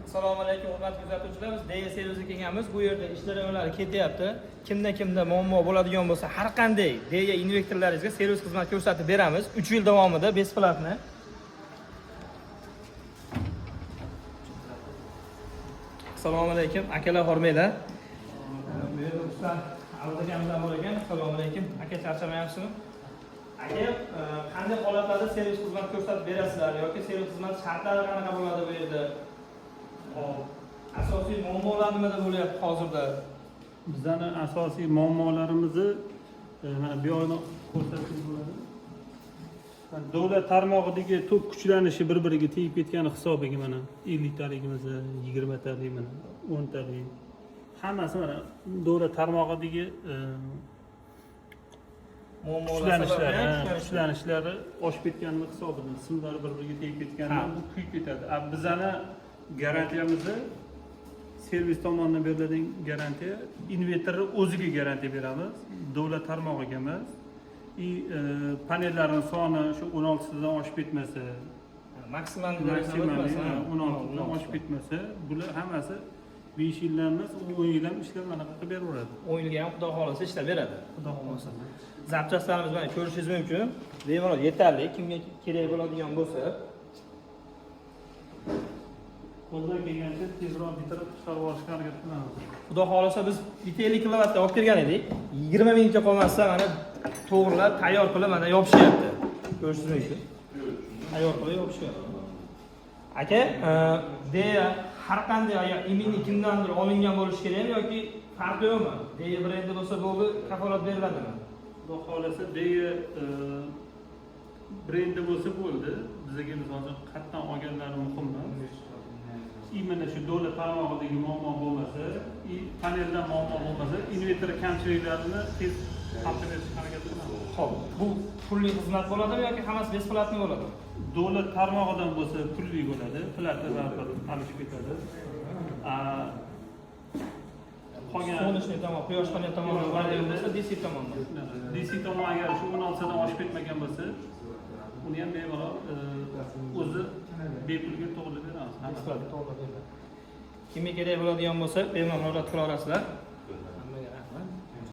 Assalomu alaykum, hurmatli kuzatuvchilar. Biz Deya servisiga kelganmiz. Bu yerda ish jarayonlari ketyapti. Kimda kimda muammo bo'ladigan bo'lsa, har qanday Deya invertorlaringizga servis xizmat ko'rsatib beramiz. 3 yil davomida бесплатно. Assalomu alaykum, akalar, hormanglar. Bu yerda usta Abdu akamiz ham bor ekan. Assalomu alaykum. Aka, charchamayapsizmi? Aka, qanday holatlarda servis xizmat ko'rsatib berasizlar yoki servis xizmat shartlari qanaqa bo'ladi bu yerda? Hop. Asosiy muammolar nimada bo'lyapti hozirda? Bizani asosiy muammolarimizni mana bu yoqni ko'rsatsak bo'ladi. Mana davlat tarmog'idagi tok kuchlanishi bir biriga tegib ketgani hisobiga mana 50 taligimiz, 20 talik, mana 10 talik, hammasi mana davlat tarmog'idagi Muammolar kuchlanishlari, sababi, ha, kuchlanishlari oshib ketganini hisobidan simlari bir biriga tegib ketganidan bu kuyib ketadi. A bizani garantiyamizni, servis tomonidan beriladigan garantiya, invertorni o'ziga garantiya beramiz, davlat tarmog'iga emas. И panellarni soni shu 16 tadan oshib ketmasa, Maksimal darajada maksimal o'tmasa, 16 tadan oshib ketmasa, bular hammasi 5 yildan emas, 10 yil ham ishlab mana qilib beraveradi. 10 yilga ham, xudo xohlasa, ishlab beradi. Xudo xohlasa. Запчасть larimiz mana ko'rishingiz mumkin. Bemalol yetarli, kimga kerak bo'ladigan bo'lsa. Qo'ldan kelgancha tezroq bitirib chiqarib olishga harakat qilamiz. Xudo xohlasa, biz 50 kilovatda olib kelgan edik. 20 minutga qolmasdan mana to'g'rilab, tayyor qilib mana yopishyapti. Ko'rishingiz mumkin. Tayyor qilib yopishyapti. Aka, Deya har qanday agar именно kimdandir olingan bo'lishi kerakmi yoki farqi yo'qmi? Deya brendi bo'lsa bo'ldi, kafolat beriladimi? Xudo xohlasa, Deya brendi bo'lsa bo'ldi. Bizga, misol uchun, qayerdan olganlari muhim emas. Именно shu davlat tarmog'idagi muammo bo'lmasa и paneldan muammo bo'lmasa, invertor kamchiliklarini tez hal qilib berishga harakat qilamiz. Xo'p, bu pulli xizmat bo'ladimi yoki hammasi бесплатный bo'ladimi? Davlat tarmog'idan bo'lsa, pulli bo'ladi, plata baribir alishib ketadi. A, qolgan Солнечный tomon, quyosh panel tomonidan bo'ladigan bo'lsa, DC tomondan. DC tomon agar shu 16 tadan oshib ketmagan bo'lsa, uni ham bemalol o'zi bepulga to'g'irlab beramiz. Бесплатно to'g'irlab beriladi. Kimga kerak bo'ladigan bo'lsa, bemalol murojaat qila olasizlar.